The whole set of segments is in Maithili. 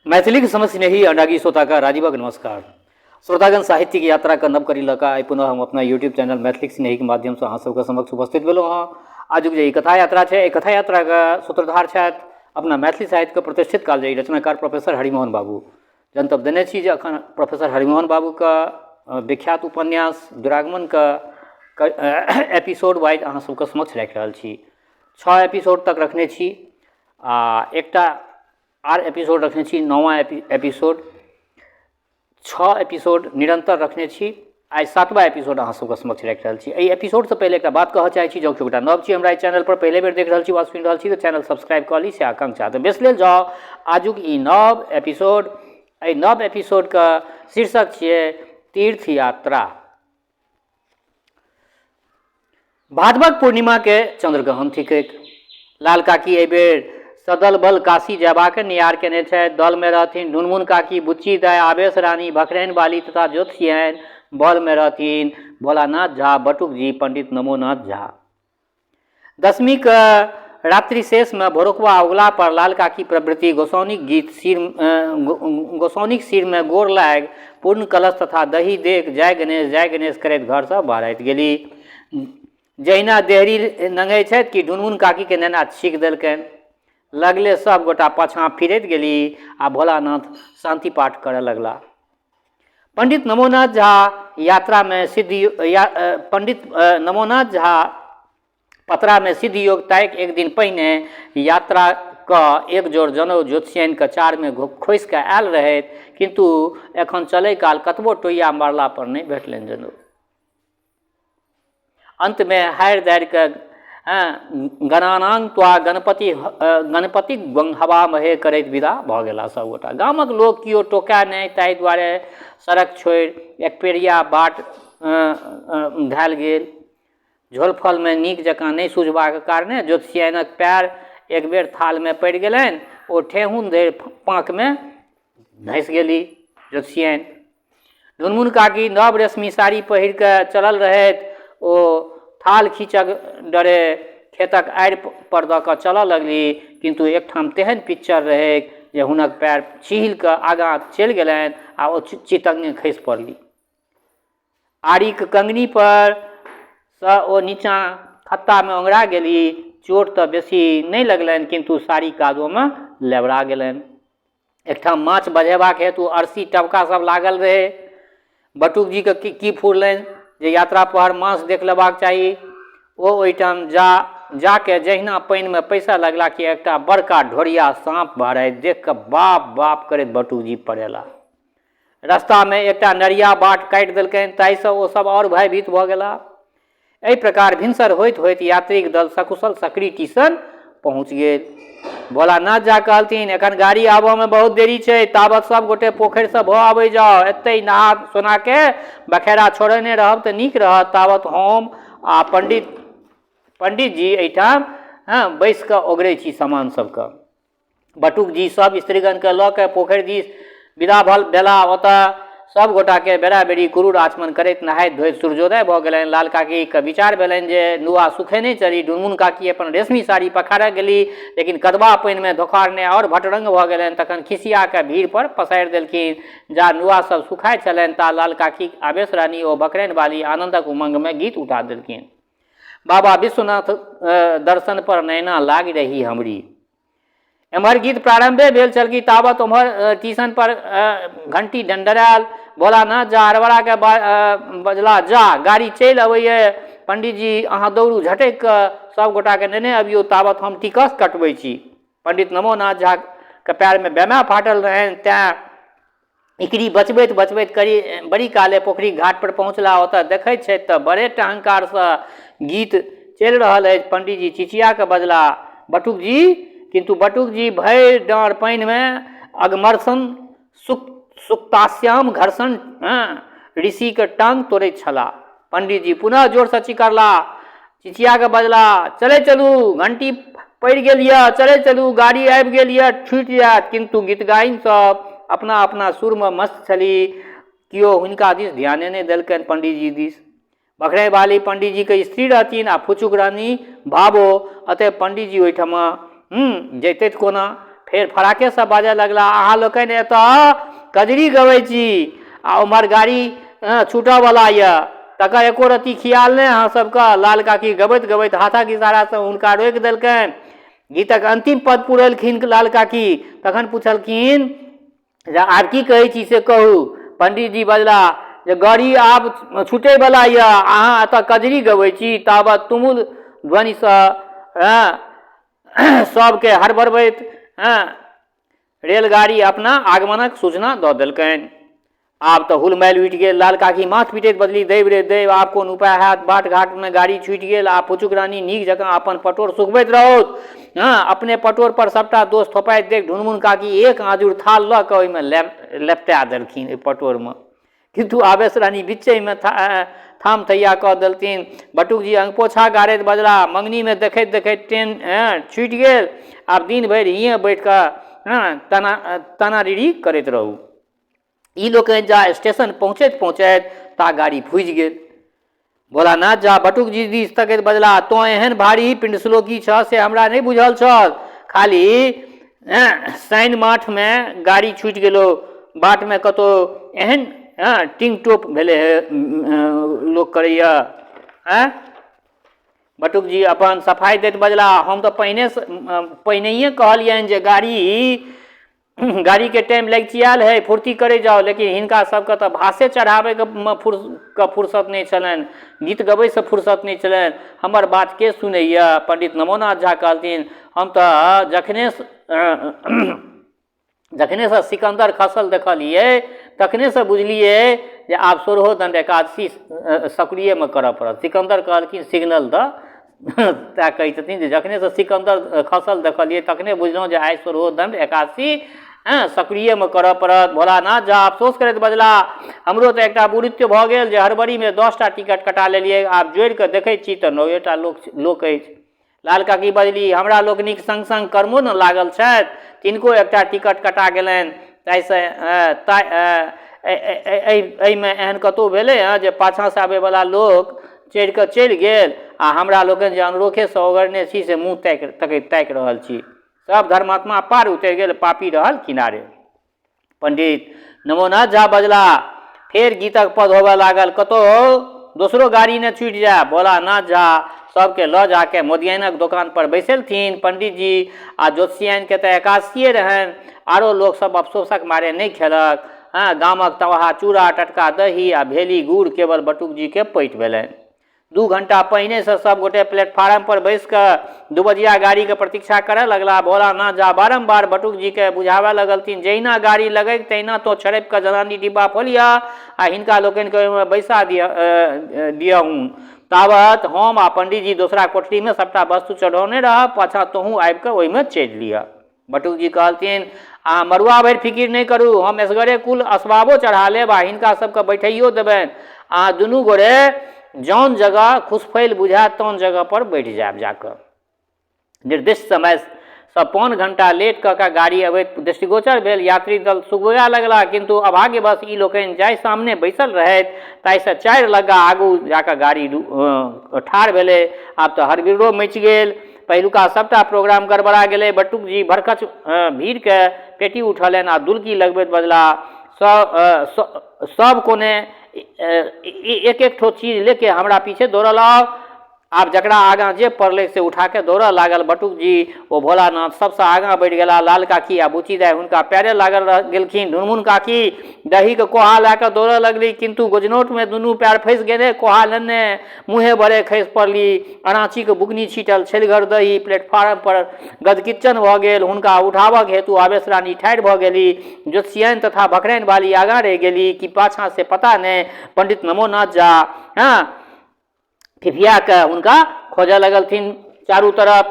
मैथिलीक समस्नेही अनुरागी श्रोताके राजीवक नमस्कार। श्रोतागण, साहित्यिक यात्राके नव कड़ी लऽ कऽ आइ पुनः हम अपना यूट्यूब चैनल मैथिलीक स्नेहीके माध्यमसँ अहाँ सबके समक्ष उपस्थित भेलहुँ हँ। आजुक जे ई कथा यात्रा छै, एहि कथा यात्राके सूत्रधार छथि अपना मैथिली साहित्यके प्रतिष्ठित कालजयी रचनाकार प्रोफेसर हरिमोहन बाबू। जनतब देने छी जे एखन प्रोफेसर हरिमोहन बाबूके विख्यात उपन्यास दुरागमनके एपिसोड वाइज अहाँ सबके समक्ष राखि रहल छी। 6 एपिसोड तक रखने छी आ एकटा आर एपिसोड रखने छी, 9वां एपिसोड। 6 एपिसोड निरन्तर रखने छी, आइ 7वां एपिसोड अहाँ सबके समक्ष राखि रहल छी। एहि एपिसोडसँ पहिले एकटा बात कहऽ चाहै छी, जँ केओ गोटा नव छी हमरा एहि चैनलपर पहिले बेर देख रहल छी वा सुनि रहल छी तऽ चैनल सब्सक्राइब कऽ ली, से आकांक्षा। तऽ बेस लेल जाउ आजुक ई नव एपिसोड। एहि नव एपिसोडके शीर्षक छियै तीर्थ यात्रा। भादवक पूर्णिमाके चंद्रग्रहण थिकैक। लाल काकी एहिबेर सदल बल काशी जयबाक नियार केने छथि। दलमे रहथिन ढुनमुन काकी, बुच्ची दाइ, आवेश रानी, भखरैन बाली तथा ज्योतिषियन। बलमे रहथिन भोलानाथ झा, बटुकजी, पंडित नमोनाथ झा। दशमीके रात्रिशेषमे भोरुकवा उगला पर लाल काकी प्रभृति गोसाउनिक गीत सिर गोसाउनिक सिरमे गोर लागि पूर्ण कलश तथा दही देख जय गणेश जय गणेश करैत घरसँ बहराइत गेली। जहिना देहरी नंगै छथि कि ढुनमुन काकीके नेना छीक देलकनि। लगले सब गोटा पाछाँ फिरैत गेली आ भोलानाथ शान्ति पाठ करऽ लगला। पंडित नमोनाथ झा यात्रामे सिद्ध या पंडित नमोनाथ झा पतरामे सिद्ध योग ताकि एक दिन पहिने यात्रा कऽ एक जोड़ जनउ ज्योतिषियनके चारमे खोसि कऽ आयल रहथि, किन्तु एखन चलै काल कतबो टोइया मारला पर नहि भेटलनि जनउ। अन्तमे हारि दारि कऽ गणानांग त्वा गणपति गणपति हवा महे करैत विदा भऽ गेला सभगोटा। गामक लोक केओ टोकए नहि, ताहि दुआरे सड़क छोड़ि एकपेरिया बाट धयल गेल। झोलफलमे नीक जकाँ नहि सुझबाक कारणे ज्योतिषियानक पएर एक बेर थालमे पड़ि गेलनि, ओ ठेहुन धरि पाँकमे धँसि गेली ज्योतिषियान। ढुनमुन काकी नव रेशमी साड़ी पहिर कऽ चलल रहथि, ओ थाल खींचक डरे खेतक आड़ि पर दऽ कऽ चलऽ लगली, किन्तु एकठाम तेहन पिच्चर रहैक जे हुनक पएर छिहिल कऽ आगाँ चलि गेलनि आ ओ चितंगे खसि पड़ली। आड़िक कंगनी पर सँ ओ नीचाँ खत्तामे ओंघरा गेली। चोट तऽ बेसी नहि लगलनि, किन्तु साड़ी कादोमे लेबरा गेलनि। एकठाम माछ बझेबाक हेतु अरसी टबका सब लागल रहै। बटुकजीके की फुरलनि जे यात्रा पहर माछ देख लेबाक चाही। ओ ओहिठाम जा जाके जहिना पानिमे पैसऽ लगला कि एकटा बड़का ढोरिया साँप बहराइत देख कऽ बाप बाप करैत बटुकजी पड़ेला। रस्तामे एकटा नरिया बाट काटि देलकनि, ताहिसँ ओ सब आओर भयभीत भऽ गेला। एहि प्रकार भिनसर होइत होइत यात्रीक दल सकुशल सकरी टीशन पहुँच गेल। भोलानाथ झा कहलथिन, एखन गाड़ी आबऽमे बहुत देरी छै, ताबत सब गोटे पोखरिसँ भऽ अबै जाउ। एतहि नहा सोनाके बखेरा छोड़ने रहब तऽ नीक रहत। ताबत हम आ पंडितजी एहिठाम बैसि कऽ ओगरै छी सामान सबके। बटुकजी सब स्त्रीगणके लऽ कऽ पोखरि दिस विदा भेला। ओतऽ सब गोटाके बेरा-बेरी कुरूर आचमन करैत नहाइत धोइत सूर्योदय भऽ गेलनि। लाल काकीके विचार भेलनि जे नुआ सुखेने चली। ढुनमुन काकी अपन रेशमी साड़ी पखारऽ गेली, लेकिन कदबा पानिमे धोखारने आओर भटरंग भऽ गेलनि। तखन खिसिया कऽ भीड़ पर पसारि देलखिन। जा नुआ सब सुखाइ छलनि ता लाल काकीक आवेश रानी ओ बकरैन बाली आनन्दक उमंगमे गीत उठा देलखिन। बाबा विश्वनाथ दर्शन पर नैना लागि रही हमरी। एम्हर गीत प्रारंभे भेल छल कि तावत ओम्हर टीशन पर घंटी डंडरायल। भोलानाथ झा हड़बड़ा के बजला, जा गाड़ी चलि अबैये पंडीजी, अहाँ दौड़ू झटकि कऽ सब गोटाके नेने अबियौ, तावत हम टिकस कटबै छी। पंडित नमोनाथ झा के पैरमे बेमा फाटल रहनि, तैं इकरी बचबैत बचबैत करी बड़ी काले पोखरिक घाट पर पहुँचला। ओतऽ देखैत छथि तऽ बड़े टहंकारसँ गीत चलि रहल अछि। पंडीजी चिचिया कऽ बजला, बटुकजी! किन्तु बटुकजी भरि डाँड़ पानिमे अगमर्षण सुक्ताश्याम घर्षण ऋषिके टांग तोड़ैत छलाह। पंडीजी पुनः जोरसँ चिकरला, चिचिया कऽ बजला, चलै चलू, घंटी पड़ि गेल यऽ, चलै चलू, गाड़ी आबि गेल यऽ, छूटि जायत। किन्तु गीतगाइन सब अपना अपना सुरमे मस्त छली, केओ हुनका दिस ध्याने नहि देलकनि पंडीजी दिस। बखरैवाली पंडीजीके स्त्री रहथिन आ फुचुक रानी भावो, अतः पंडीजी ओहिठाम जैतथि कोना। फेर फराकेसँ बाजऽ लगला, अहाँ लोकनि एतऽ कजरी गबै छी आ ओम्हर गाड़ी छूटऽवला यऽ, तकर एको रत्ती खियाल नहि अहाँ सबके। लाल काकी गबैत गबैत हाथक इशारासँ हुनका रोकि देलकनि। गीतक अन्तिम पद पुरेलखिन लाल काकी, तखन पुछलखिन जे आब की कहै छी से कहू। पंडीजी बजला जे गाड़ी आब छूटैवला यऽ, अहाँ एतऽ कजरी गबै छी। ताबत तुमुल ध्वनिसँ सभके हड़बड़बैत रेलगाड़ी अपना आगमनक सूचना दऽ देलकनि। आब तऽ हुलमैल उठि गेल। लाल काकी माथ पीटैत बजली, दैव रे दैव, आब कोन उपाय हैत? बाट घाटमे गाड़ी छूटि गेल। आब फुचुक रानी नीक जकाँ अपन पटोर सुखबैत रहौथ। हँ, अपने पटोर पर सभटा दोष थोपाइत देख ढुनमुन काकी एक आँजुर थाल लऽ कऽ ओहिमे लेपटा देलखिन ओहि पटोरमे। किन्तु आवेश रानी बिच्चहिमे थाम थैया कऽ देलथिन। बटुकजी अंगपोछा गाड़ैत बजलाह, मङ्गनीमे देखैत देखैत ट्रेन छूटि गेल। आब दिन भरि हियेँ बैठि कऽ तना तानारीरी करैत रहू। ई लोकनि जा स्टेशन पहुँचैत पहुँचैत ता गाड़ी फूजि गेल। भोलानाथ झा बटुकजी दिस तकैत बजलाह, तोँ एहन भारी पिण्डश्लोकी छह से हमरा नहि बुझल छल। खाली शनि माठमे गाड़ी छूटि गेलौ, बाटमे कतहु एहन टिंग-टोप भेलै हे लोक करैए? आँय? बटुकजी अपन सफाइ दैत बजलाह, हम तऽ पहिनेसँ पहिनहिए कहलियनि जे गाड़ी गाड़ीके टाइम लगिचियाएल हइ, फुर्ती करै जाउ। लेकिन हिनका सबके तऽ भासे चढ़ाबैके के फुर्सत नहि छलनि, गीत गबैसँ फुर्सत नहि छलनि। हमर बात के सुनैए? पण्डित नमोनाथ झा कहलथिन, हम तऽ जखने जखनेसँ सिकन्दर खसल देखलिए तखनेसँ बुझलिए जे आब सोलहो दण्ड एकादशी सक्रियमे करऽ पड़त। सिकन्दर कहलखिन सिग्नल दऽ। तैँ कहै छथिन जे जखनेसँ सिकन्दर खसल देखलियै तखने बुझलहुँ जे आइ सोलहो दण्ड एकादशी हँ सक्रियमे करऽ पड़त। भोलानाथ झा अफसोस करैत बजलाह, हमरो तऽ एकटा बुरित्व भऽ गेल जे हड़बड़ीमे 10टा टिकट कटा लेलियै, आब जोड़ि कऽ देखै छी तऽ 9टा लोक लोक अछि। लाल काकी बजली, हमरा लोकनिक संग संग कर्मो ने लागल छथि, तिनको एकटा टिकट कटा गेलनि, ताहिसँ एहिमे एहन कतहु भेलै हँ जे पाछाँसँ आबैवला लोक चढ़ि कऽ चलि गेल आ हमरा लोकनि जे अन्हरोखेसँ ओगरने छी से मुँह ताकि तकैत ताकि रहल छी। सभ धर्मात्मा पार उतरि गेल, पापी रहल किनारे। पंडित नमोनाथ झा बजलाह, फेर गीतक पद होबय लागल, कतहु दोसरो गाड़ी ने छूटि जाय। भोलानाथ झा सभकेँ लऽ जाके मोदियाइनक दोकान पर बैसेलथिन। पंडितजी आ ज्योतिषियानिकेँ तऽ एकादशिये रहनि। आरो लोक सभ अफसोसक मारे नहि खेलक। हँ, गामक तवाहा चूड़ा, टटका दही आ भेली गुड़ केवल बटुकजीकेँ पैठ भेलनि। 2 घंटा पहिनेसँ सभ गोटे प्लेटफार्म पर बैसि कऽ दुबजिया गाड़ीक प्रतीक्षा करय लगलाह। भोलानाथ झा बारम्बार बटुकजीकेँ बुझाबय लगलथिन, जहिना गाड़ी लगैक तहिना तोँ छड़पि कऽ जनानी डिब्बा फोलिहऽ आ हिनका लोकनिकेँ ओहिमे बैसा दियहुन। तावत हम आ पंडीजी दोसरा कोठलीमे सभटा वस्तु चढ़ौने रहब, पाछाँ तोहूँ आबि कऽ ओहिमे चढ़ि लिहऽ। बटुकजी कहलथिन, अहाँ मड़ुआ भरि फिकिर नहि करू, हम एसगरे कुल असबाबो चढ़ा लेब आ हिनका सभकेँ बैठैयो देबनि। अहाँ दुनू गोरे जौन जगह खुशफैल बुझायत तौन जगह पर बैठि जायब जा कऽ। निर्दिष्ट समयसँ पौन घंटा लेट कऽ कऽ गाड़ी अबैत दृष्टिगोचर भेल। यात्री दल सुगबुगाय लगलाह, किन्तु अभाग्यवश ई लोकनि जाहि सामने बैसल रहथि ताहिसँ 4 लग्गा आगू जा कऽ गाड़ी ठाढ़ भेलै। आब तऽ हड़बिड़ो मचि गेल। पहिलुका सभटा प्रोग्राम गड़बड़ा गेलै। बटुकजी भरकछ भीड़केँ पेटी उठौलनि आ दुलकी लगबैत बजलाह, सभ कोने एक एक ठो चीज लेके हमरा पीछे दौड़ल आउ। आब जकरा आगाँ जे पड़लै से उठाके दौड़ऽ लागल। बटुकजी ओ भोलानाथ सभसँ आगाँ बढ़ि गेलाह। लाल काकी आ बुच्ची दाइ हुनका पैरे लागल रहि गेलखिन। ढुनमुन काकी दहीक कोहा लए कऽ दौड़ऽ लगली, किन्तु गोजनौटमे दुनू पैर फँसि गेने कोहा लेने मुँहे भरे खसि पड़ली। अराँचीक बुकनी छीटल छलिगर दही प्लेटफार्म पर गदकिच्चन भऽ गेल। हुनका उठाबक हेतु आवेश रानी ठाढ़ि भऽ गेली। ज्योतिषियानि तथा भखराइन वाली आगाँ रहि गेली कि पाछाँ से पता नहि। पंडित नमोनाथ झा फिफिया कऽ हुनका खोजऽ लगलथिन चारू तरफ।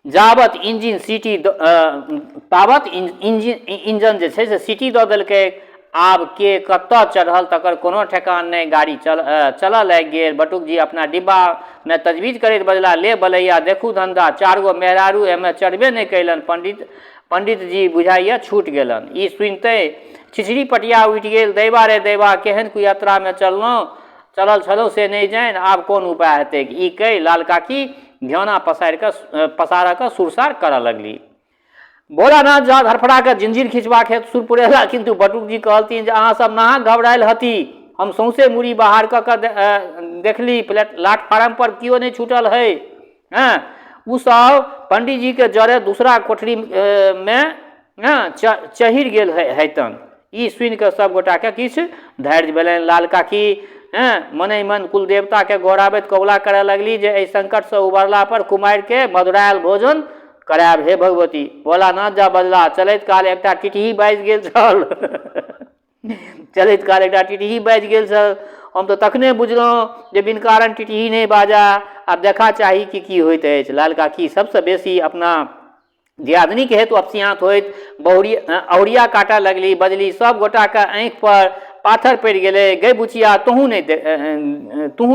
जाबत इंजिन सीटी ताबत इंजन जे छै से सीटी दऽ देलकै। आब के कतऽ चढ़ल तकर कोनो ठेकान नहि। गाड़ी चलऽ लागि गेल। बटुकजी अपना डिब्बामे तजबीज करैत बजलाह, ले बलैया, देखू धन्धा, 4 गो मेहरारू एहिमे चढ़बे नहि कयलनि। पंडितजी बुझाइए छूटि गेलनि। ई सुनिते छिछरी पटिया उठि गेल। दैबा रे दैबा, केहन कुयात्रामे चलल छलहुँ से नहि जानि, आब कोन उपाय हेतैक? ई कहि लाल काकी ध्याना पसारऽ कऽ सुरसार करऽ लगली। भोलानाथ झा धड़फड़ा कऽ जिंजीर खिंचबाक हेतु सुर पुरेला, किन्तु बटुकजी कहलथिन जे अहाँ सब नाहक घबरायल हती, हम सौंसे मूड़ी बाहर कऽ कऽ देखली, प्लाटफार्म पर केओ नहि छूटल है। हँ, ओ सब पंडीजीके जरे दूसरा कोठरीमे हँ चढ़ि गेल हैतन। ई सुनि कऽ सब गोटाके किछु धैर्य भेलनि। लाल काकी हँ मने मन कुलदेवताके गोहराबैत कबुला करऽ लगली जे एहि संकटसँ उबरला पर कुमारिके मधुरायल भोजन करायब हे भगवती। भोलानाथ झा बजलाह, चलैत काल एकटा टिटही बाजि गेल छल। चलैत काल एकटा टिटही बाजि गेल छल। हम तऽ तखने बुझलहुँ जे बिन कारण टिटही नहि बाजय। आब देखा चाही कि की होइत अछि। लाल काकी सबसँ बेसी अपना दियादनीके हेतु अपसियाँत होइत बहुरी अहुरिया काटऽ लगली। बजली, सब गोटाके आँखिपर पाथर पड़ि गेलै। गै बुचिया, तोहूँ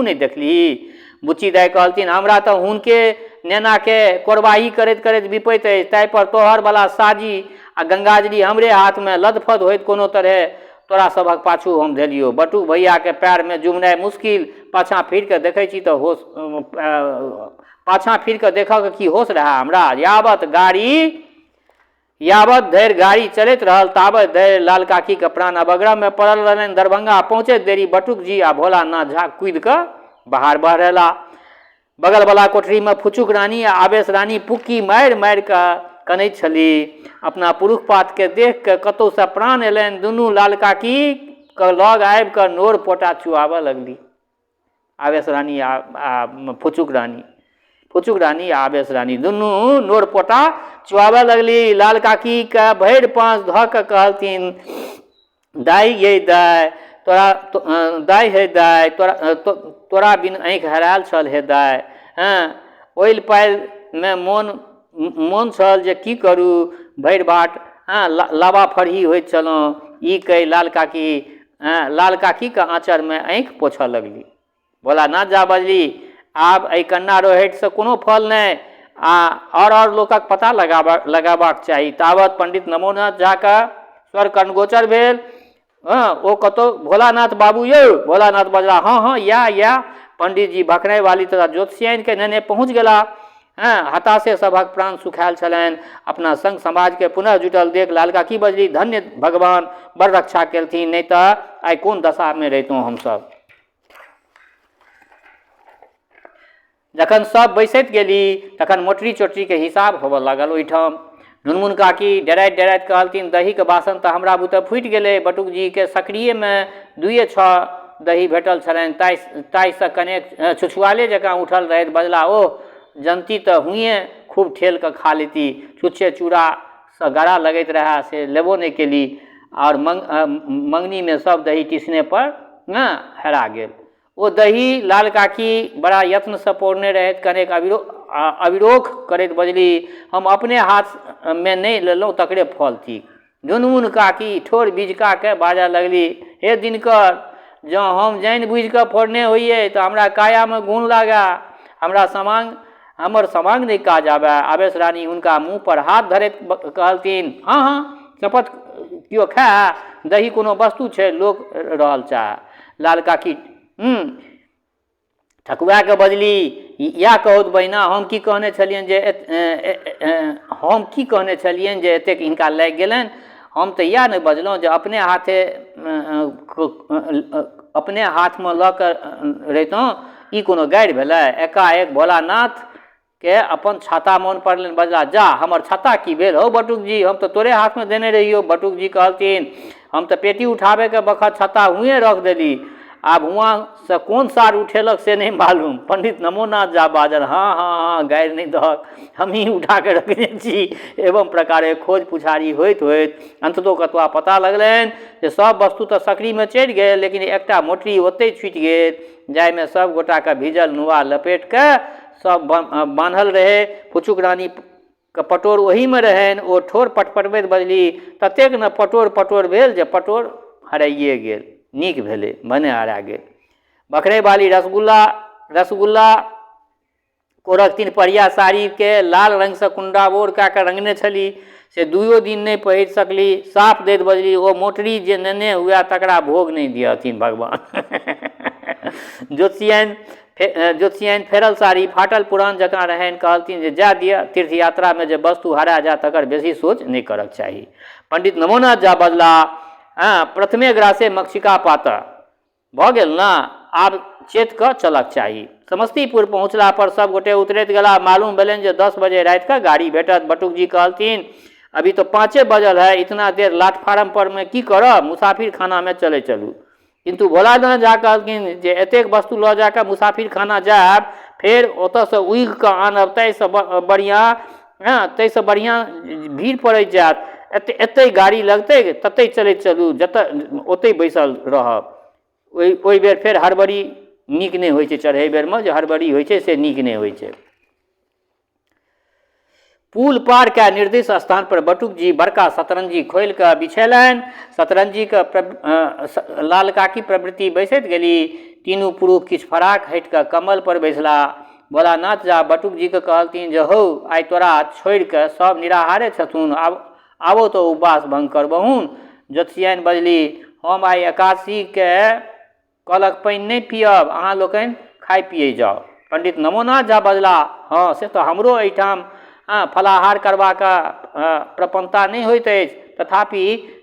नहि देखलही? बुच्ची दाइ कहलथिन, हमरा तऽ हुनके नेनाके कोरबाही करैत करैत विपैत अछि, ताहिपर तोहरवला साजी आ गंगाजली हमरे हाथमे लदफद होइत कोनो तरहे तोरा सभक पाछू हम धेलियौ। बटुक भैयाके पएरमे जुमनाइ मुश्किल। पाछाँ फिरि कऽ देखै छी तऽ होश पाछाँ फिरि कऽ देखऽके की होश रहए हमरा? यावत गाड़ी यावत धरि गाड़ी चलैत रहल ताबत धरि लाल काकीक प्राण अवग्रहमे पड़ल रहलनि। दरभंगा पहुँचैत देरी बटुकजी आ भोलानाथ झा कूदि कऽ बाहर बहरेलाह। बगलवला कोठरीमे फुचुक रानी आ आवेश रानी पुक्की मारि-मारि कऽ कनैत छलीह। अपना पुरुख-पातकेँ देखि कऽ कतहुसँ प्राण अयलनि। दुनू लाल काकीक लग आबि कऽ नोर पोटा चुआबऽ लगलीह। आवेश रानी आ आ फुचुक रानी, फुचुक रानी आ आवेश रानी दुनू नोर पोटा चुआबऽ लगली। लाल काकीके भरि पाँज धऽ कऽ कहलथिन, दाइ यै दाइ, तोरा दाइ हे दाइ, तोरा तोरा बिन आँखि हरायल छल हे दाइ। हँ, ओइल पाइलमे मोन मोन छल जे की करू, भरि बाट हँ लाबा फरही होइत छलहुँ। ई कहि लाल काकी लाल काकीके आँचरमे आँखि पोछऽ लगली। भोलानाथ झा बजली, आब एहि कन्ना रोहटिसँ कोनो फल नहि आ आओर आओर लोकक पता लगेबाक चाही। तावत पंडित नमोनाथ झाक स्वर कर्णगोचर भेल। हँ, ओ कतहु, भोलानाथ बाबू यौ! भोलानाथ बजलाह, हँ हँ, इएह इएह। पंडितजी भखनाइवाली तथा ज्योतिषियानिकेँ नेने पहुँच गेलाह। हँ, हताशे सभक प्राण सुखायल छलनि। अपना संग समाजकेँ पुनः जुटल देख लालकाकी बजली, धन्य भगवान, बड़ रक्षा केलथिन, नहि तऽ आइ कोन दशामे रहितहुँ हमसभ। जखन सभ बैसैत गेली तखन मोटरी चोटरीके हिसाब होबऽ लागल ओहिठाम। ढुनमुन काकी डेराइत डेराइत कहलथिन, दहीके बासन तऽ हमरा बुते फूटि गेलै। बटुकजीके सकरीएमे दुइए छओ दही भेटल छलनि, ताहि ताहिसँ कनेक छुछुआले जकाँ उठल रहथि। बजलाह, ओह, जनती तऽ हुएँ खूब ठेल कऽ खा लेती। छुच्छे चूड़ासँ गरा लगैत रहए से लेबो नहि केली आओर मङ्गनीमे सभ दही टीसनेपर ने हेरा गेल। ओ दही लाल काकी बड़ा यत्नसँ पौरने रहथि। कनेक अविरोख करैत बजली, हम अपने हाथमे नहि लेलहुँ तकरे फल थिक। ढुनमुन काकी ठोर बिजका कऽ बाजऽ लगली, हे दिनकर, जँ हम जानि बुझि कऽ फोड़ने होइए तऽ हमरा कायामे गुण लागए, हमरा समांग हमर समांग नहि काज आबए। आवेश रानी हुनका मुँहपर हाथ धरैत कहलथिन, हँ हँ, शपथ केओ खाए? दही कोनो वस्तु छै, लोक रहल चाहए। लाल काकी ठकुआ कऽ बजली, इएह कहौथ बहिना, हम की कहने छलियनि जे हम की कहने छलियनि जे एतेक हिनका लागि गेलनि? हम तऽ इएह ने बजलहुँ जे अपने हाथे अपने हाथमे लऽ कऽ रहितहुँ, ई कोनो गारि भेलै? एकाएक भोलानाथके अपन छाता मोन पड़लनि। बजला, जा, हमर छाता की भेल हौ बटुकजी? हम तऽ तोरे हाथमे देने रहियौ। बटुकजी कहलथिन, हम तऽ पेटी उठाबैके बखत छत्ता हुएँ रख देली, आब हुआँसँ कोन सार उठेलक से नहि मालूम। पंडित नमोनाथ झा बाजल, हँ हँ हँ, गारि नहि दहक, हमही उठाके रखने छी। एवं प्रकारे खोज पुछारी होइत होइत अन्ततोगत्वा पता लगलनि जे सब वस्तु तऽ सकरीमे चढ़ि गेल, लेकिन एकटा मोटरी ओतहि छुटि गेल जाहिमे सब गोटाके भीजल नुआ लपेटिके सब बान्हल रहै। फुचुक रानी के पटोर ओहीमे रहनि। ओ ठोर पटपटबैत बजली, ततेक ने पटोर पटोर भेल जे पटोर हराइए गेल। नीक भेलै, भने हरा गेल। बखरैबाली रसगुल्ला रसगुल्ला कोरक तीन पहिया साड़ीके लाल रङ्गसँ कुण्डाबोर कए कऽ रङ्गने छली, से दुइयो दिन नहि पहिर सकली। साफ दैत बजली, ओ मोटरी जे नेने हुए तकरा भोग नहि दिहथिन भगवान। ज्योतिषियन ज्योतिषियानि फेरल साड़ी फाटल पुरान जकाँ रहनि। कहलथिन जे जाय दिअ, तीर्थ यात्रामे जे वस्तु हरा जाय तकर बेसी सोच नहि करक चाही। पंडित नमोनाथ झा बजलाह, हँ, प्रथमे ग्रासे मक्षिका पात भऽ गेल ने, आब चेत कऽ चलक चाही। समस्तीपुर पहुँचला पर सभ गोटे उतरैत गेलाह। मालूम भेलनि जे 10 बजे राति कऽ गाड़ी भेटत। बटुकजी कहलथिन, अभी तो 5 बजल है, इतना देर प्लाटफार्म पर मे की करब, मुसाफिर खानामे चलै चलू। किन्तु भोलानाथ झा कहलखिन जे एतेक वस्तु लऽ जा कऽ मुसाफिर खाना जायब, फेर ओतऽसँ उघि कऽ आनब, ताहिसँ बढ़िआँ, हँ, ताहिसँ बढ़िआँ भीड़ पड़ैत जायत। एतहि गाड़ी लगतै ततहि चलैत चलू, जतऽ ओतहि बैसल रहब। ओहि बेर फेर हड़बड़ी नीक नहि होइ छै, चढ़ै बेरमे जे हड़बड़ी होइ छै से नीक नहि होइ छै। पुल पार कए निर्दिष्ट स्थान पर बटुकजी बड़का शतरंजी खोलि कऽ बिछेलनि। शतरंजीके लाल काकी प्रभृति बैसैत गेली। तीनू पुरुख किछु फराक हटि कऽ कम्बल पर बैसला। भोलानाथ झा बटुकजीके कहलथिन जे हौ, आइ तोरा छोड़ि कऽ सभ निराहारे छथुन, आब आबो तऽ उपवास भंग करबहुन। ज्योतिषियानि बजली, हम आइ एकादशीके कलक पानि नहि पीअब, अहाँ लोकनि खाइ पियै जाउ। पंडित नमोनाथ झा बजलाह, हँ, से तऽ हमरो एहिठाम फलाहार करबाक प्रपन्नता नहि होइत अछि, तथापि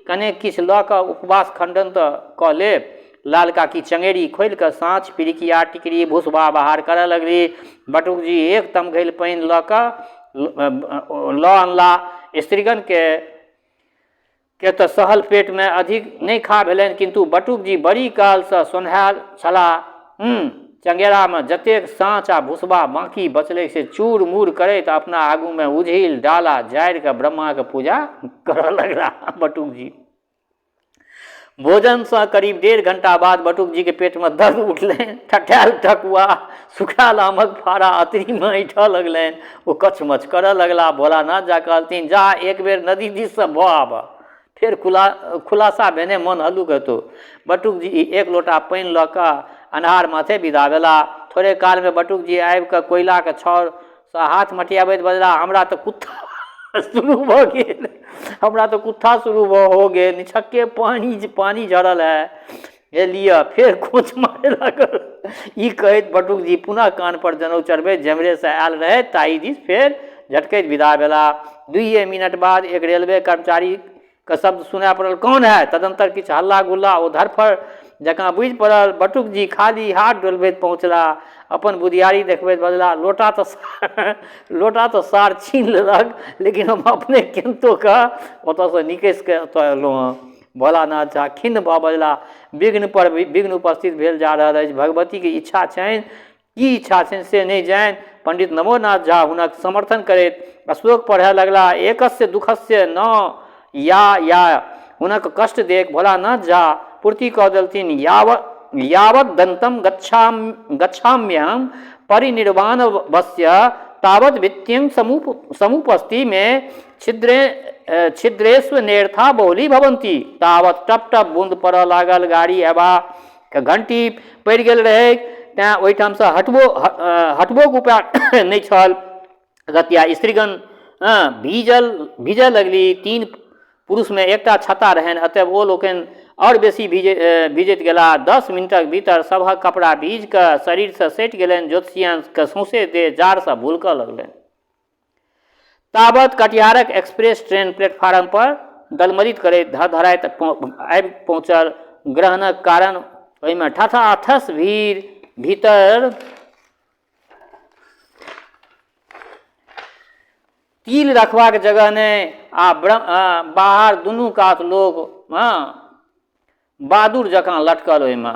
कने किछु लऽ कऽ उपवास खण्डन तऽ कऽ लेब। लाल काकी चङेरी खोलि कऽ साँच, पिरिकिया, टिकरी, भुसबा बहार करऽ लगली। बटुकजी एक तमघैल पानि लऽ कऽ लऽ अनलाह। स्त्रीगणके के तऽ सहल पेटमे अधिक नहि खा भेलनि, किन्तु बटुकजी बड़ी कालसँ सोन्हायल छलाह। चंगेरामे जतेक साँच आ भुसबा बाँकी बचलै से चूर-मूर करैत अपना आगूमे उझिल डाला जारि कऽ ब्रह्माक पूजा करऽ लगलाह बटुकजी। भोजनसँ करीब 1.5 घंटा बाद बटुकजीके पेटमे दर्द उठलनि। ठठायल ठकुआ, सुखायल आमक फाड़ा अतरीमे ऐंठऽ लगलनि। ओ कछमछ करऽ लगलाह। भोलानाथ झा कहलथिन, जा एक बेर नदी दिससँ भऽ आबह, फेर खुलासा भेने मन हल्लुक हेतौ। बटुकजी एक लोटा पानि लऽ कऽ अन्हार माथे विदा भेलाह। थोड़े कालमे बटुकजी आबि कऽ कोयलाक छाउरसँ हाथ मटियाबैत बजलाह, हमरा तऽ कुत्ता शुरू भऽ गेल, हमरा तऽ कुत्था शुरू भऽ हो गेल, निछक्के पानि झड़ल है, हे लिअ। फेर कोच मारे लागल। ई कहैत बटुकजी पुनः कान पर जनउ चढ़बैत जेम्हरेसँ आयल रहथि ताहि दिस फेर झटकैत विदा भेलाह। 2 मिनट बाद एक रेलवे कर्मचारीके शब्द सुनाय पड़ल, कौन है? तदंतर किछु हल्ला गुल्ला ओ धरफड़ जकाँ बुझि पड़ल। बटुकजी खाली हाथ डोलबैत पहुँचलाह। अपन बुधियारी देखबैत बजलाह, लोटा तऽ सार छीन लेलक, लेकिन हम अपने केनतो कऽ ओतऽसँ निकसि कऽ एतऽ एलहुँ हँ। भोलानाथ झा खिन्न भऽ बजलाह, विघ्न पर विघ्न उपस्थित भेल जा रहल अछि। भगवतीके इच्छा छनि, की इच्छा छनि से नहि जानि। पंडित नमोनाथ झा हुनक समर्थन करैत श्लोक पढ़य लगलाह, एकस्य दुःखस्य न या या। हुनक कष्ट देख भोलानाथ झा पूर्ति कऽ देलथिन, यावत् दन्तं गच्छाम्यहं परिनिर्वाणवस्य तावत् वित्त्यं समुपस्ति मे छिद्रेष्व नेर्था बहुली भवन्ति। तावत टप टप बूंद पड़ऽ लागल। गाड़ी अयबाक घंटी पड़ि गेल रहैक, तेँ ओहिठामसँ हटबोक उपाय नहि छल। रतिया स्त्रीगण भीजऽ लगली। 3 पुरुषमे एकटा छत्ता रहनि, अतएव ओ लोकनि आओर बेसी भीजैत गेलाह। 10 मिनटक भीतर सबहक कपड़ा भीज कऽ शरीरसँ सटि गेलनि। ज्योतिषियानके सौंसे देह जाड़सँ भुलकऽ लगलनि। तावत कटिहारक एक्सप्रेस ट्रेन प्लेटफार्म पर दलमलित करैत धड़धड़ाइत आबि पहुँचल। ग्रहणक कारण ओहिमे ठठाठस भीड़, भीतर तिल रखबाक जगह नहि आ बाहर दुनू कात लोक, हँ, बादुर जकाँ लटकल ओहिमे।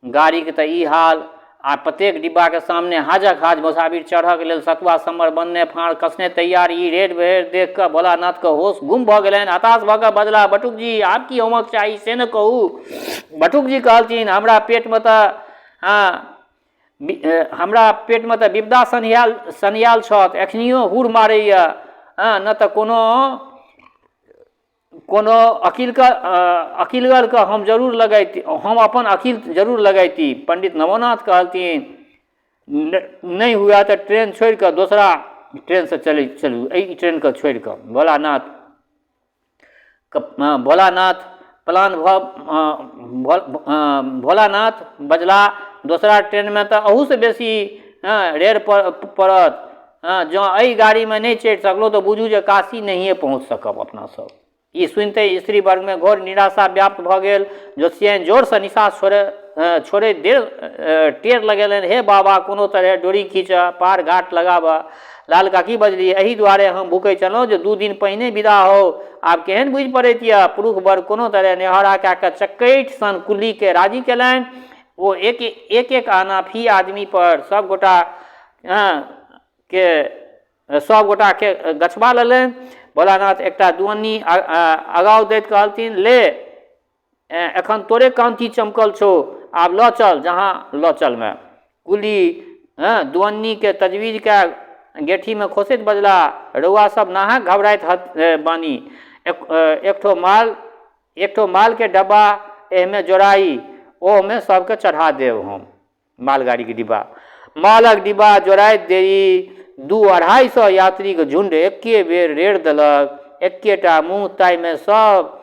गाड़ीके तऽ ई हाल आ प्रत्येक डिब्बाके सामने हाजक हाज मोसाफिर चढ़ऽके लेल सतुआ सम्मर बन्हने फाँड़ कसने तैयार। ई रेड भेड़ देख कऽ भोलानाथके होश गुम भऽ गेलनि। हताश भऽ कऽ बजलाह, बटुकजी, आब की होमक चाही से ने कहू। बटुकजी कहलथिन, हमरा पेटमे तऽ, हँ, हमरा पेटमे तऽ विपदा सन्हियाल छथि, एखनियो हुर मारैए, हँ, नहि तऽ कोनो अकीलगरके हम जरूर लगैती, हम अपन अकील जरूर लगैती। पंडित नवोनाथ कहलथिन, नहि हुए तऽ ट्रेन छोड़ि कऽ दोसरा ट्रेनसँ चलै चलू, एहि ट्रेनके छोड़ि कऽ। भोलानाथ प्लान भऽ भोलानाथ बजलाह, दोसरा ट्रेनमे तऽ अहूसँ बेसी हँ रेड़ पड़त। हँ, जँ एहि गाड़ीमे नहि चढ़ि सकलहुँ तऽ बुझू जे काशी नहिए पहुँच सकब अपना सब। ई सुनिते स्त्री वर्गमे घोर निराशा व्याप्त भऽ गेल। ज्योतिषियन जोरसँ निसास छोड़ैत देर टेर लगेलनि, हे बाबा, कोनो तरहे डोरी खींचह, पार घाट लगाबह। लाल काकी बजली, एहि दुआरे हम भुकै छलहुँ जे 2 दिन पहिने विदा होउ। आब केहन बुझि पड़ैत यऽ? पुरुख वर्ग कोनो तरहे नेहोरा कए कऽ चक्कैठ सन कुलीकेँ राजी केलनि। ओ एक एक आना फी आदमी पर सभ गोटा के सभ गोटाके गछबा लेलनि। भोलानाथ एकटा दुअन्नी अगाउ दैत कहलथिन, ले, एखन तोरे कान्ति चमकल छौ, आब लऽ चल जहाँ लऽ चलमे। कुली दुअन्नीके तजवीज कए गेठीमे खोसैत बजला, रौआ सब नाहक घबराइत बानी। एकठो मालके डब्बा एहिमे जोड़ाइ, ओहमे सबके चढ़ा देब हम। मालगाड़ीके डिब्बा। मालक डिब्बा जोड़ाइत देरी 200-250 यात्रीके झुण्ड एक्के बेर रेड़ देलक। एक्केटा मुँह, ताहिमे सब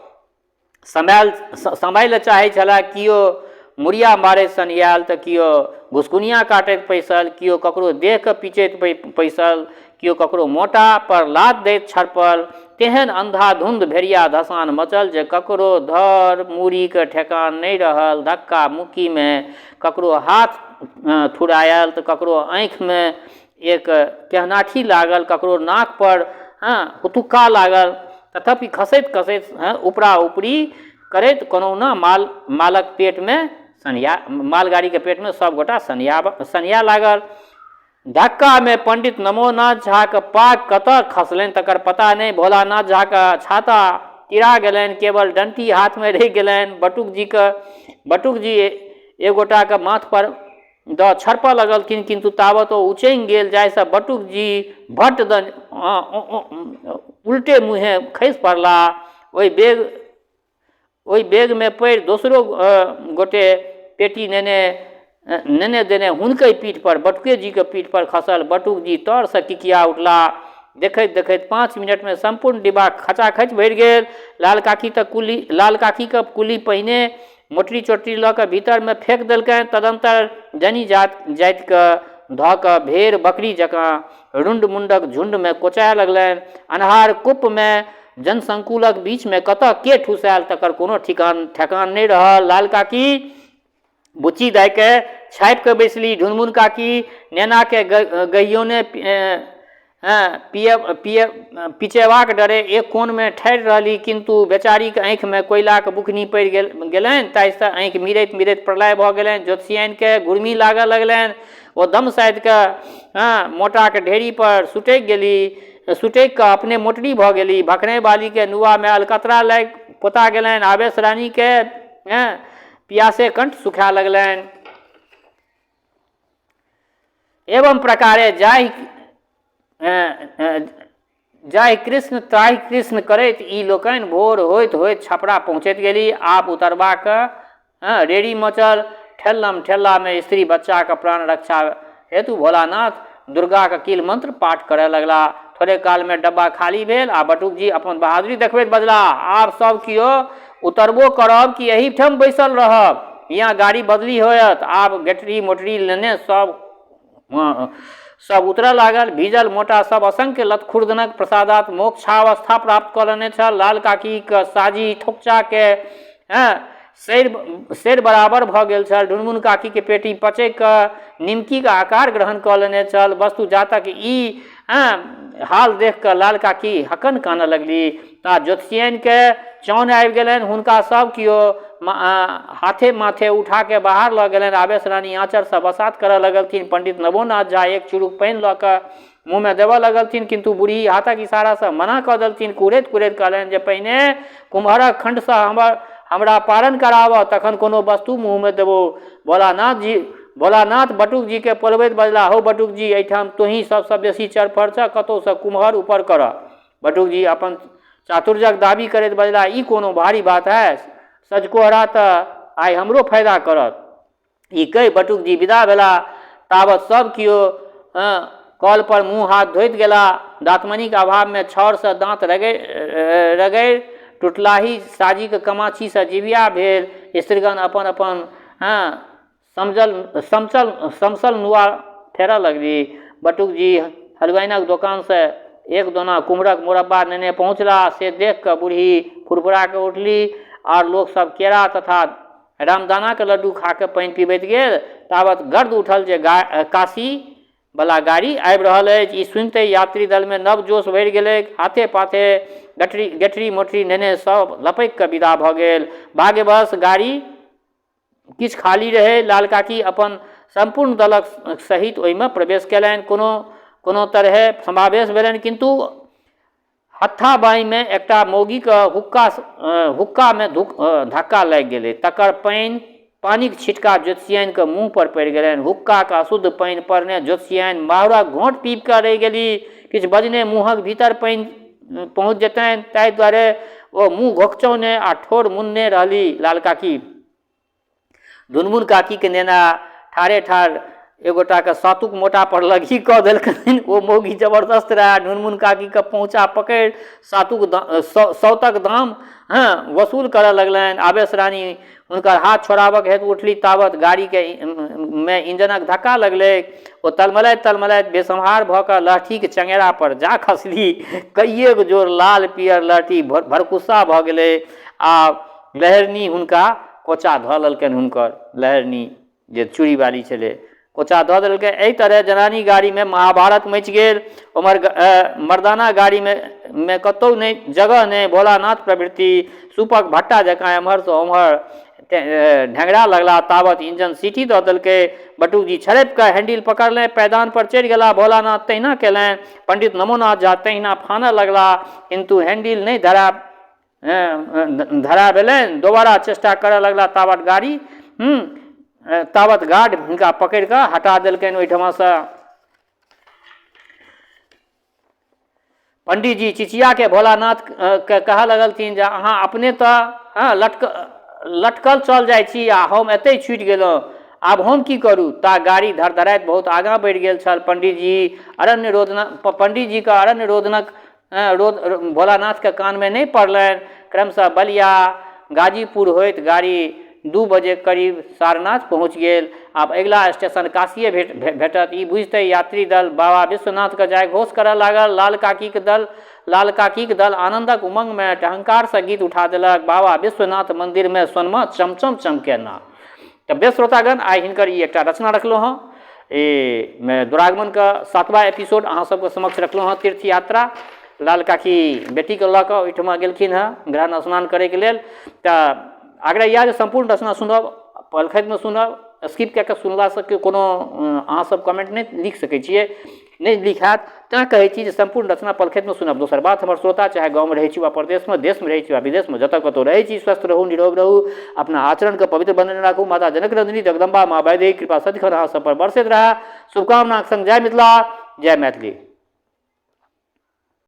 समाय लए चाहै छलाह। कियो मुड़िया मारैत सन्हियाएल तऽ कियो घुसकुनिया काटैत पैसल, कियो ककरो देहके पीचैत पैसल, कियो ककरो मोटा पर लात दैत छड़पल। तेहन अन्धाधुन्ध भेड़िया धसान मचल जे ककरो धर मूड़ीके ठेकान नहि रहल। धक्का मुक्कीमे ककरो हाथ थुरायल तऽ ककरो आँखिमे एक केहनाठी लागल, ककरो नाक पर हुतुक्का लागल। तथापि खसैत खसैत उपरा उपरी करैत कोनहुना मालक पेटमे सन्हिया मालगाड़ीके पेटमे सभगोटा सन्हिया लागल। धक्कामे पंडित नमोनाथ झाक पाग कतऽ खसलनि तकर पता नहि। भोलानाथ झाक छाता तिरा गेलनि, केवल डंटी हाथमे रहि गेलनि। बटुकजी एक गोटाके माथ पर दऽ छड़पऽ लगलखिन, किन्तु तावत ओ उचङि गेल जाहिसँ बटुकजी भट्ट दऽ उल्टे मुँहे खसि पड़लाह। ओहि बेगमे पड़ि दोसरो गोटे पेटी नेने नेने देने हुनके पीठपर बटुकेजीके पीठपर खसल। बटुकजी तरसँ किकिया उठलाह। देखैत देखैत 5 मिनटमे सम्पूर्ण डिब्बा खचाखच भरि गेल। लाल काकीके कुली पहिने मोटरी चोटरी लऽ कऽ भीतरमे फेक देलकनि। तदन्तर जनी जातिके धऽ कऽ भेड़ बकरी जकाँ रुण्ड मुण्डक झुण्डमे कोचाय लगलनि। अन्हार कुप्पमे जनसंकुलक बीचमे कतऽ के ठुसायल तकर कोनो ठेकान नहि रहल। लाल काकी बुच्ची दाइके छापि कऽ बैसली। ढुनमुन काकी नेनाके गहियोने पिचेबाक डरे एक कोनमे ठाढ़ि रहली, किन्तु बेचारीक आँखिमे कोयलाक बुकनी पड़ि गेलनि ताहिसँ आँखि मिरैत मिरैत प्रलय भऽ गेलनि। ज्योतिषियानिके गुरमी लागऽ लगलनि। ओ दम साधि कऽ मोटाक ढेरी पर सुटकि गेली, सुटकि कऽ अपने मोटरी भऽ गेली। भखनैबालीके नुआमे अलकतरा लागि पोता गेलनि। आवेश रानीके पियासे कंठ सुखाय लगलनि। एवं प्रकारे जाहि कृष्ण ताहि कृष्ण करैत ई लोकनि भोर होइत होइत छपरा पहुँचैत गेली। आब उतरबाक रेड़ी मचल। ठेल्लम ठेल्लामे स्त्री बच्चाक प्राण रक्षा हेतु भोलानाथ दुर्गाक कील मंत्र पाठ करय लगला। थोड़े कालमे डब्बा खाली भेल आ बटुकजी अपन बहादुरी देखबैत बजलाह, आब सब कियो उतरबो करब कि एहीठाम बैसल रहब? हियाँ गाड़ी बदली होयत। आब गेटरी मोटरी लेने सब उतरऽ लागल। भीजल मोटा सब असंख्य लतखुर्दनक प्रसादात मोक्षावस्था प्राप्त कऽ लेने छल। लाल काकीक साजी ठोकचा के सैर बराबर भऽ गेल छल। ढुनमुन काकीक पेटी पचकि कऽ निमकीक आकार ग्रहण कऽ लेने छल। वस्तु जातक ई हाल देख कऽ लाल काकी हकन कानऽ लगली। ता ज्योतिषियनके चान आबि गेलनि। हुनका सब केओ हाथे माथे उठाके बाहर लऽ गेलनि। आवेश रानी आँचरसँ बसात करऽ लगलथिन। पंडित नवोनाथ झा एक चुरुक पानि लऽ कऽ मुँहमे देबऽ लगलथिन, किन्तु बुढ़ी हाथक इशारासँ मना कऽ देलथिन। कुहरैत कुहरैत कहलनि जे पहिने कुम्हरक खण्डसँ हमरा पारण कराबह, तखन कोनो वस्तु मुँहमे देबौ। भोलानाथ बटुकजीकेँ पोलबैत बजलाह, हौ बटुकजी, एहिठाम तोँही सबसँ बेसी चरफर छह, कतहुसँ कुम्हर ऊपर करह। बटुकजी अपन चातुर्यक दाबी करैत बजलाह, ई कोनो भारी बात है, सजकोहरा तऽ आइ हमरो फायदा करत। ई कहि बटुकजी विदा भेलाह। तावत सब केओ कल पर मुँह हाथ धोइत गेलाह। दातमनिक अभावमे छाउरसँ दाँत रगड़ि रगड़ि टुटलाही साजीके कमाछीसँ जिबिया भेल। स्त्रीगण अपन अपन हँ समझल समचल समसल नुआ फेरऽ लगली। बटुकजी हलुआइनक दोकानसँ एक दोना कुम्हरक मुरब्बा नेने पहुँचलाह से देखि कऽ बुढ़ी फुरफुरा कऽ उठली। आर लोक सभ केरा तथा रामदानाक लड्डू खा कऽ पानि पीबैत गेल। तावत गर्द उठल जे काशी बला गाड़ी आबि रहल अछि। ई सुनिते यात्री दलमे नव जोश भरि गेलैक। हाथे-पाथे गठरी गेठरी-मोटरी नेने सभ लपकि कऽ विदा भऽ गेल। भाग्यवश गाड़ी किछु खाली रहै। लाल काकी अपन सम्पूर्ण दलक सहित ओहिमे प्रवेश कयलनि। कोनो कोनो तरहे समावेश भेलनि किन्तु हत्था बाँहिमे एकटा मौगीके हुक्का हुक्कामे धक्का लागि गेलै। तकर पानि पानिक छिटका ज्योतिषिआइनके मुँहपर पड़ि गेलनि। हुक्काक अशुद्ध पानि पड़ने ज्योतिषिआइन माहुरक घोँट पीबि कऽ रहि गेली। किछु बजने मुँहक भीतर पानि पहुँच जेतनि ताहि दुआरे ओ मुँह घोकचौने आ ठोर मुनने रहली लाल काकी। ढुनमुन काकीके नेना ठाढ़े ठाढ़ एक गोटाके सातुक मोटा पर लघी कऽ देलकनि। ओ मौगी जबरदस्त रहए। ढुनमुन काकीके पहुँचा पकड़ि सातुक सौतक दाम हँ वसूल करऽ लगलनि। आवेश रानी हुनकर हाथ छोड़ाबक हेतु उठली तावत गाड़ीके मे इंजनक धक्का लगलैक। ओ तलमलाइत तलमलाइत बेसम्हार भऽ कऽ लहठीक चङेरा पर जा खसली। कइएक जोड़ लाल पीयर लहठी भरकुस्सा भऽ गेलै आ लहरनी हुनका कोचा धऽ लेलकनि। हुनकर लहरनी जे चूड़ीवाली छलै कोचा धऽ देलकै। एहि तरहे जनानी गाड़ीमे महाभारत मचि गेल। ओम्हर मर्दाना गाड़ीमे मे कतहु नहि जगह नहि। भोलानाथ प्रभृति सूपक भट्टा जकाँ एम्हरसँ ओम्हर ढेंगरा लगला। तावत इंजन सीटी दऽ देलकै। बटुकजी छड़पि कऽ हैंडिल पकड़लनि, पैदान पर चढ़ि गेलाह। भोलानाथ तहिना कयलनि। पंडित नमोनाथ झा तहिना फानऽ लगलाह, किन्तु हैंडिल नहि धरा धरा भेलनि। दोबारा चेष्टा करऽ लगला तावत गाड़ी तावत गार्ड हुनका पकड़ि कऽ हटा देलकनि ओहिठमासँ। पंडीजी चिचियाके भोलानाथके कहऽ लगलथिन जे अहाँ अपने तऽ हँ लटक लटकल चल जाइ छी आ हम एतहि छुटि गेलहुँ, आब हम की करू? ता गाड़ी धड़धड़ाइत बहुत आगाँ बढ़ि गेल छल। पंडीजी अरण्य रोदनक पंडीजीके अरण्य रोदनक रोद भोलानाथके कानमे नहि पड़लनि। क्रमशः बलिया, गाजीपुर होइत गाड़ी 2 बजे करीब सारनाथ पहुँच गेल। आब अगिला स्टेशन काशिए भेटत ई बुझिते यात्री दल बाबा विश्वनाथके जयघोष करऽ लागल। लाल काकीक दल आनन्दक उमंगमे टहंकारसँ गीत उठा देलक, बाबा विश्वनाथ मन्दिरमे सोनमा चमचम चमके ना। तऽ बेस श्रोतागण, आइ हिनकर ई एकटा रचना रखलहुँ हँ। ई दुरागमनके 7वां एपिसोड अहाँ सबके समक्ष रखलहुँ हँ। तीर्थ यात्रा, लाल काकी बेटीके लऽ कऽ ओहिठमा गेलखिन हँ ग्रहण स्नान करैके लेल। तऽ आग्रह इएह जे सम्पूर्ण रचना सुनब, पलखतिमे सुनब। स्किप कए कऽ सुनलासँ कोनो अहाँ सब कमेन्ट नहि लिख सकै छियै, नहि लिखायत। तैँ कहै छी जे सम्पूर्ण रचना पलखतिमे सुनब। दोसर बात, हमर श्रोता चाहे गाँवमे रहै छी वा परदेशमे, देशमे रहै छी वा विदेशमे, जतऽ कतहु रहै छी, स्वस्थ रहू, निरोग रहू, अपना आचरणके पवित्र बनेने राखू। माता जनक नन्दिनी जगदम्बा माँ वैदेही कृपा सदिखन अहाँ सब पर बरसैत रहए। शुभकामनाक संग जय मिथिला, जय मैथिली।